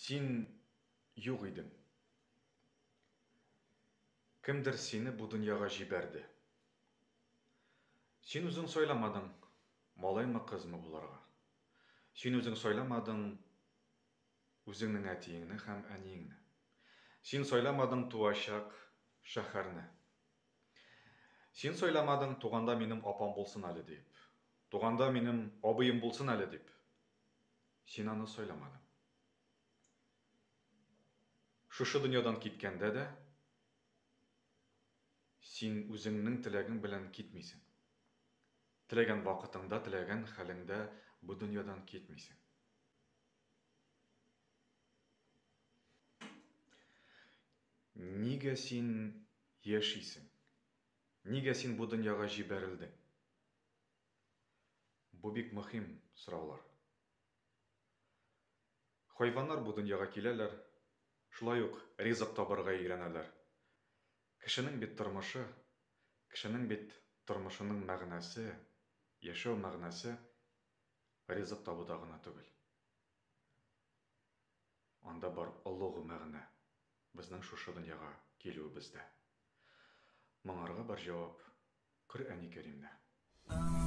Син юк идең. Кемдер сине бу дөньяга җибәрде. Син үзең сайламадың, малаймы, кызмы булырга. Син үзең сайламадың үзеңнең әтиеңне һәм әниеңне. Син сайламадың туачак шәһәрне. Син сайламадың туганда минем апам булсын әле дип. Туганда минем абыем булсын әле дип. Син аны сайламадың. Шушы дөньядан киткәндә дә син үзеңнең теләгең белән китмисең. Теләгән вакытыңда, теләгән хәлеңдә бу дөньядан китмисең. Нигә син яшисең? Нигә син бу дөньяга җибәрелдең? Бу бик мөһим сораулар. Хайваннар бу дөньяга киләләр, шулай ук ризык табарга өйрәнәләр. Кешенең бит тормышы, кешенең бит тормышының мәгънәсе, яшәү мәгънәсе ризык табуда гына түгел. Анда бар олуг мәгънә безнең шушы дөньяга килүебездә. Моңарга бар җавап Коръәни Кәримдә.